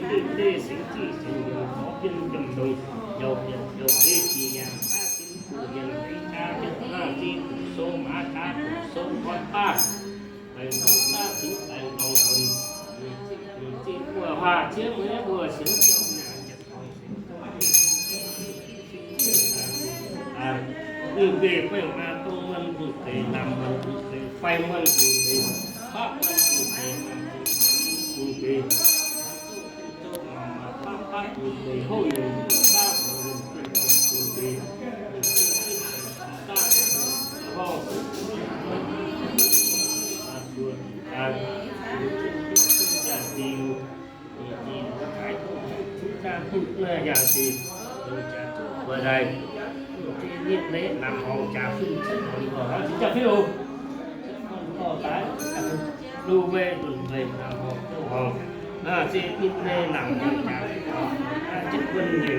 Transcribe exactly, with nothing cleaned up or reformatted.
Tê sướng chi sướng nhiều có biên trầm đồng, nhiều việc nhiều thế thì nhà ta xin cử hiền cái cha trước ra chi cử số má cha cử số con ta. Tài số ta chính tài đồng thuần. Chi của hòa chiếc mới vừa sướng trong nhà Nhật Hoàng sướng trong à, từ về quay mà công an từ về làm ăn từ về quay mân từ về pháp mân từ về làm từ về Vừa đây, cái nét nét nằm hậu trà phim chứ còn có đó, chứ chắc phiêu. Còn có cái, lưu về, đừng về, nằm hậu châu hồng. À, cái nét nét nằm hậu trà phim. À, chức quân về,